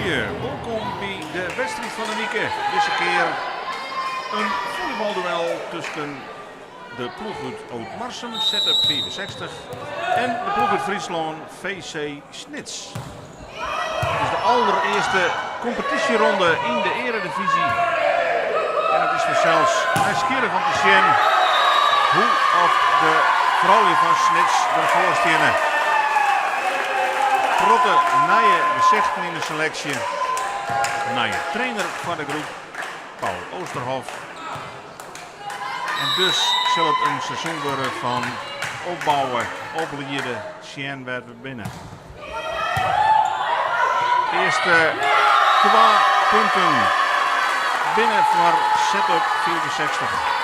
Goeiemiddei, wolkom by de wedstriid fan de wike. Dizze kear in follybalduel tusken de ploech út Ootmarsum, Setup 65, en de ploech út Fryslân, VC Snits. It is de alderearste kompetysjeronde yn de earedivyzje. En it is fansels nijsgjirrich om te sjen hoe oft de froulju fan Snits derfoar steane. Protte nije gesichten yn de seleksje. Nije trainer foar de groep, Paul Oosterhof. En dus sil it in seizoen wurde fan opbouwe, opliede, sjen wêr't we binne. Earste twa punten binne foar Setup 65.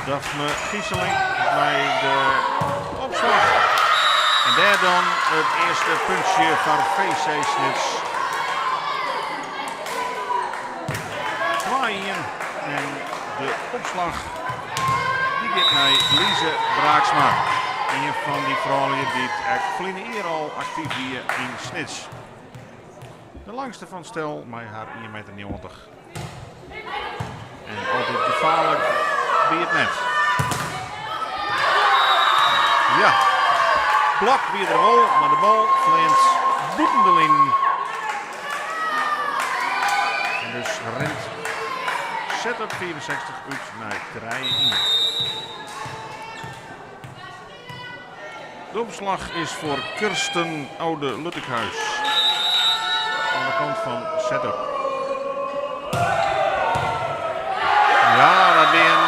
Daphne Gieseling mei de opslach. En dêr dan it earste puntsje foar VC Snits. 2-1 en de opslach dy giet nei Lize Braaksma. Ien fan dy froulju dy't ek ferline jier al aktyf wie yn Snits. De langste fan it stel mei har ien meter 90. En altyd gefaarlik by it net. Ja, blok wie der wol, mar de bal fleant bûten de linen. En dus rint Setup 65 út nei 3-1. De opslach is foar Kirsten Oude Luttikhuis oan de kant fan Setup. Ja, dat wie in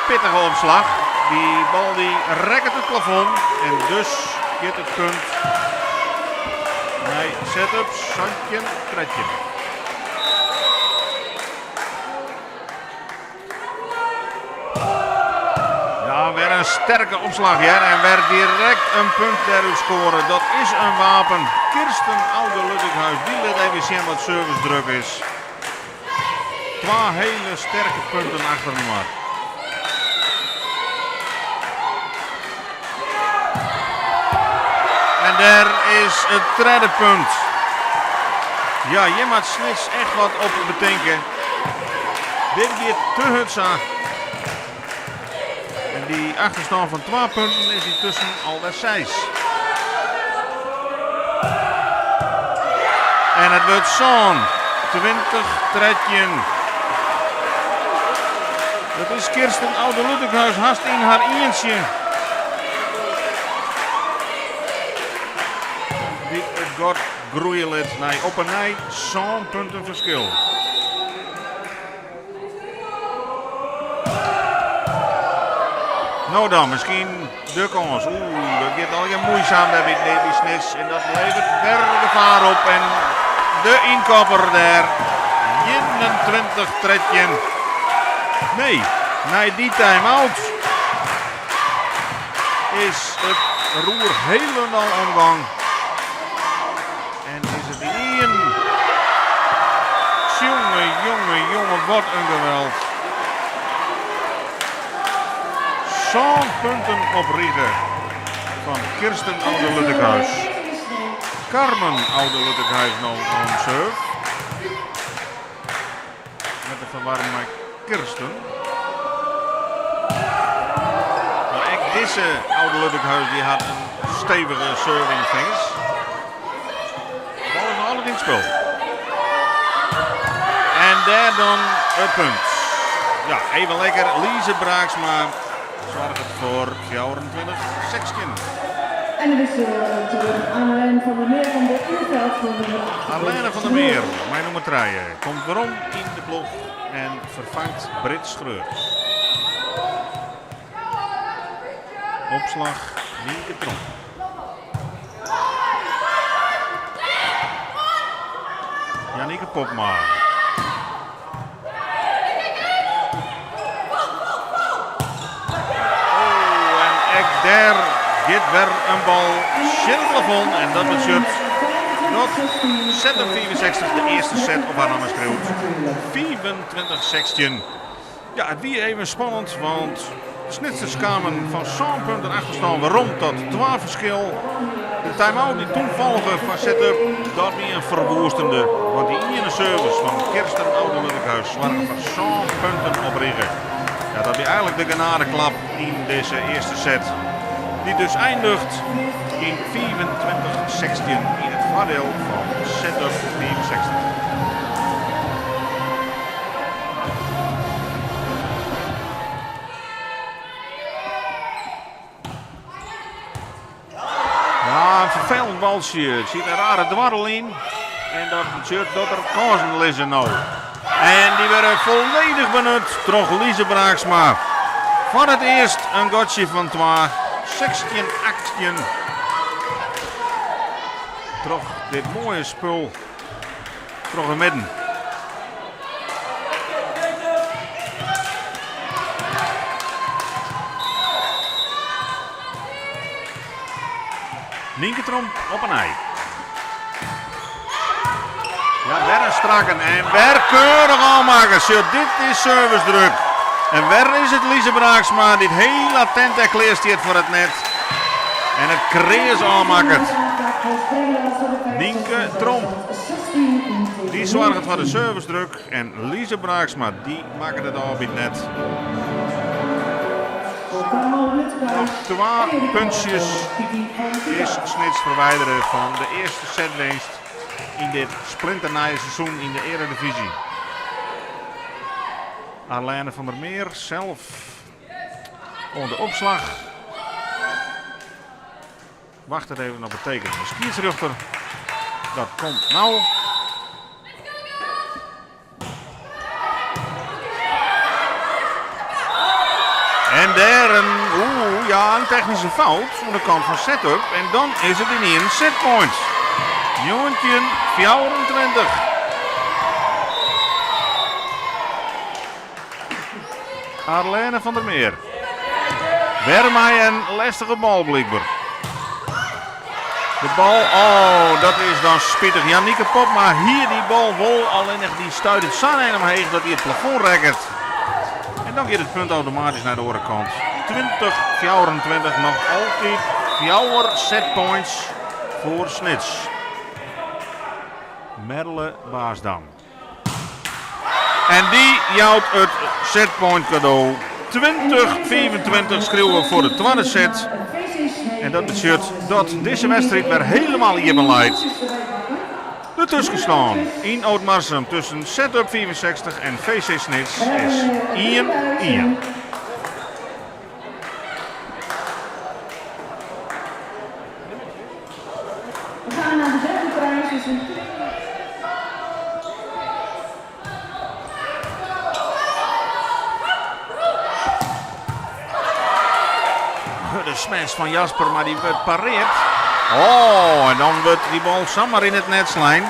pittige opslach. Dy bal dy rekket it plafond en dus giet it punt nei Setup 17-13. Ja, wer in sterke opslach hear. En wer direkt in punt dêrút skoare. Dat is in wapen. Kirsten Oude Luttikhuis, dy lit even sjen wat servicedruk is. Twa hele sterke punten achterinoar. En dêr is it tredde punt. Ja, hjir moat Snits echt wat op betinke. Dit giet te hurd sa. En dy achterstân fan twa punten is yntusken alwer seis. En it wurdt sân, 20, 13. Dat is Kirsten Oude Luttikhuis hast yn har ientsje. Dy't it gat groeie lit nei op 'e nij sân punten ferskil. No dan, miskien de kâns. Oeh, dat giet allegear muoisaam dêr by by Snits. En dat leveret wer gefaar op. En de ynkopper dêr. 21-13. Nee, nei dy time-out is it roer hielendal omgong. En is it ien. Jonge, jonge, jonge, wat in geweld. Sân punten op rige fan Kirsten Oude Luttikhuis. Carmen Oude Luttikhuis no oan serve. Net te ferwarren mei Kirsten. Mar ek dizze Oude Luttikhuis dy hat in stevige serve yn de fingers. De bal is noch altyd yn it spul. En dêr dan it punt. Ja, even lekker. Lize Braaksma soarget foar 24-16. En de wissel terug Arlene van der Meer komt in het veld voor nummer 8. Arlene van der Meer, mei nûmer 3, komt werom yn de ploech en ferfangt Britt Schreurs. Opslach Nienke Tromp. Janieke Popma. Oh, en ek dêr giet wer in bal tsjin it plafond en dat betsjut. dat Setup 65 de earste set op har namme skriuwt. 25-16. Ja, it wie even spannend, want de Snitsers kamen fan sân punten achterstân werom tot twa ferskil. De time-out dy't toen folge foar Setup, dat wie in ferwoestende. Want dy iene service fan Kirsten Oude Luttikhuis soarge foar sân punten op rige. Ja, dat wie eigenlik de genadeklap yn dizze earste set. Dy't dus eindiget yn 25-16 yn it foardiel fan Setup 65. Ja, in ferfelend baltsje. Der sit in rare dwarrel yn. En dat betsjut dat der kânsen lizze no. En dy wurde folledich benut troch Lize Braaksma. Foar it earst in gatsje fan twa. 16-18. Troch dit moaie spul troch de midden. Nynke Tromp op 'e nij. Ja, wer in strakken en wer keurich ôfmakke. Sjoch, dit is servicedruk. En wer is it Lize Braaksma dy't hiel attent en klear stiet foar it net. En it kreas ôfmakket. Nynke Tromp. Dy soarget foar de servicedruk en Lize Braaksma dy makket it ôf by it net. Noch twa puntsjes is Snits ferwidere fan de earste setwinst yn dit splinternije seizoen yn de earedivyzje. Arlene van der Meer sels oan de opslach. Wachtet even op it teken fan de skiedsrjochter. Dat komt no. En dêr in, oeh, ja, in technyske fout oan de kant fan Setup. En dan is it ynienen setpoint. 19-24. Arlene van der Meer. Wer mei in lestige bal blykber. De bal, oh, dat is dan spitich. Janieke Popma hie dy bal wol, allinnich dy stuitet sa'n ein omheech dat hy it plafond rekket. En dan giet it punt automatysk nei de oare kant. 20-24, noch altyd fjouwer setpoints foar Snits. Merle Baasdam. En dy jout it setpoint kado. 20-25 skriuwe we foar de twadde set. En dat betsjut dat dizze wedstriid wer hielendal iepen leit. De tuskenstân yn Ootmarsum tusken Setup 65 en VC Snits is 1-1. We gaan naar de derde prijs, dus een De smash fan Jasper, mar dy wurdt pareard. Oh, en dan wurdt dy bal samar yn it net slein.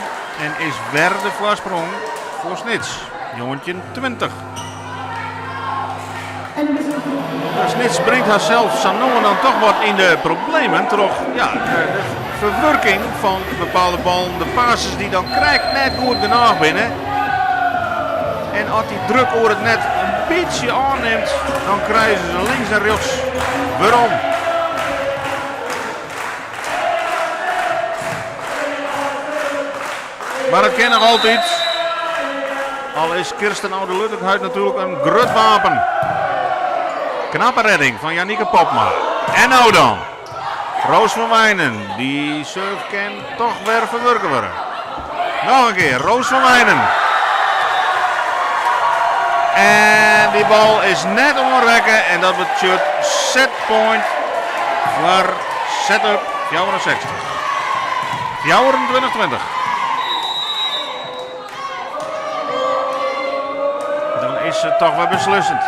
En is wer de foarsprong foar Snits. 19-20. Snits bringt harsels sa no en dan toch wat yn de problemen troch ja, de ferwurking fan bepaalde ballen, de passes dy't dan krekt net goed genôch binne. En as dy druk oer it net in bytsje ôfnimt, dan krije se se links en rjochts werom. Mar it kin noch altyd. Al is Kirsten Oude Luttikhuis natuerlik in grut wapen. Knappe redding fan Janieke Popma. En no dan. Roos van Wijnen, dy serve kin toch wer ferwurke wurde. Noch in kear, Roos van Wijnen. En dy bal is net oanrekke en dat betsjut setpoint foar Setup 64. 24-20. Dan is it toch wer beslissend.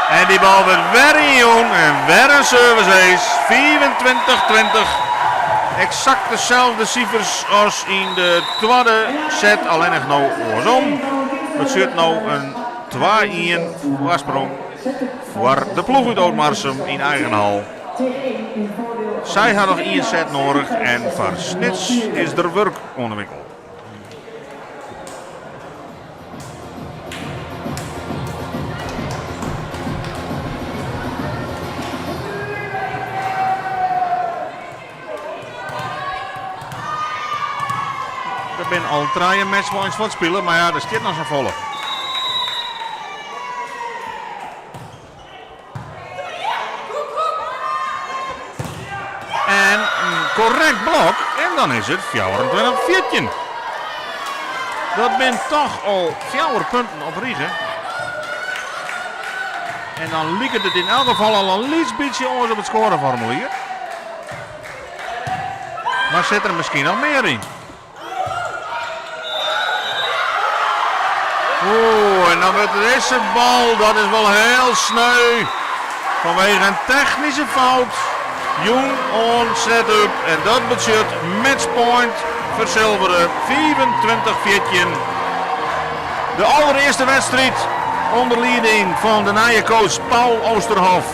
En dy bal wurdt wer ynjûn en wer in service ace. 25-20. Eksakt deselde sifers as yn de twadde set, allinnich no oarsom. Betsjut no in 2-1 foarsprong foar de ploech út Ootmarsum yn eigen hal. Sy ha noch ien set noadich en foar Snits is der wurk oan de winkel. Der binne al trije matchpoints fuortspile, mar ja, der stiet noch safolle. En in korrekt blok en dan is it 24-14. Dat binne toch al fjouwer punten op rige. En dan liket it yn elk gefal al in lyts bytsje oars op it skoareformulier. Mar sit der miskien noch mear yn? Oeh, en dan wurdt dizze bal, dat is wol hiel sneu. Fanwege in technyske fout jûn oan Setup. En dat betsjut matchpoint fersilvere 25-14. De alderearste wedstriid ûnder lieding fan de nije coach Paul Oosterhof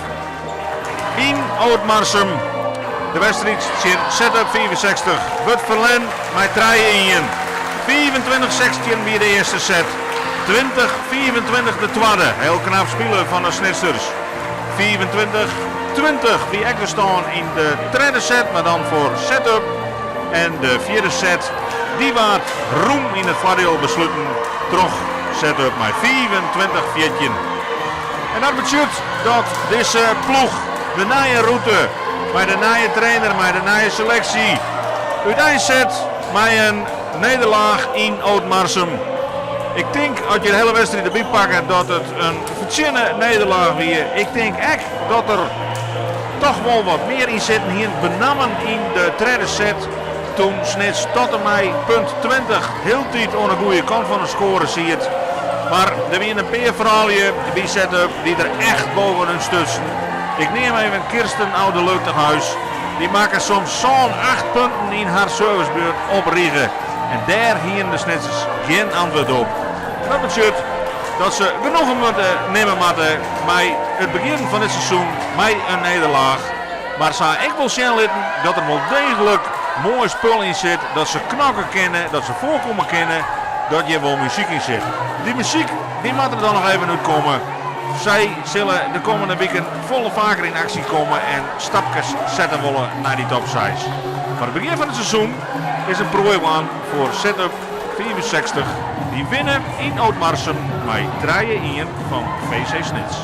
yn Ootmarsum. De wedstriid tsjin Setup 65 wurdt ferlern mei 3-1. 25-16 wie de earste set, 20-25 de twadde. Hiel knap spile fan de Snitsers. 25-20 wie ek de stân yn de tredde set, mar dan foar Setup. En de fjirde set dy waard rûm yn it foardiel besluten troch Setup mei 25-14. En dat betsjut dat dizze ploech de nije rûte mei de nije trainer, mei de nije seleksje úteinset mei in nederlaach yn Ootmarsum. Ik tink as je de hiele wedstriid derby pakke dat it in fertsjinne nederlaach wie. Ik tink ek dat der toch wol wat mear yn sitten hie, benammen yn de tredde set toen Snits tot en mei punt 20 hieltyd oan de goede kant fan de skoare siet. Mar der wiene in pear froulju by Setup dy't der echt bovenút stutsen. Ik neam even Kirsten Oude Lugtenhuis. Dy makke soms sân, acht punten yn har servicebeurt op rige. En dêr hiene de Snitsers gjin antwurd op. En dat betsjut dat se genoegen moatte nimme moatte mei it begjin fan dit seizoen mei in nederlaach. Mar se ha ek wol sjen litten dat der wol deeglik moai spul yn sit, dat se knokke kinne, dat se foarkomme kinne dat hjir wol muzyk yn sit. Dy muzyk dy moat der dan noch even útkomme. Sy sille de kommende wiken folle faker yn aksje komme en stapkes sette wolle nei dy top seis. Mar it begjin fan it seizoen is in proai wûn foar Setup 65. Dy winne yn Ootmarsum mei 3-1 fan VC Snits.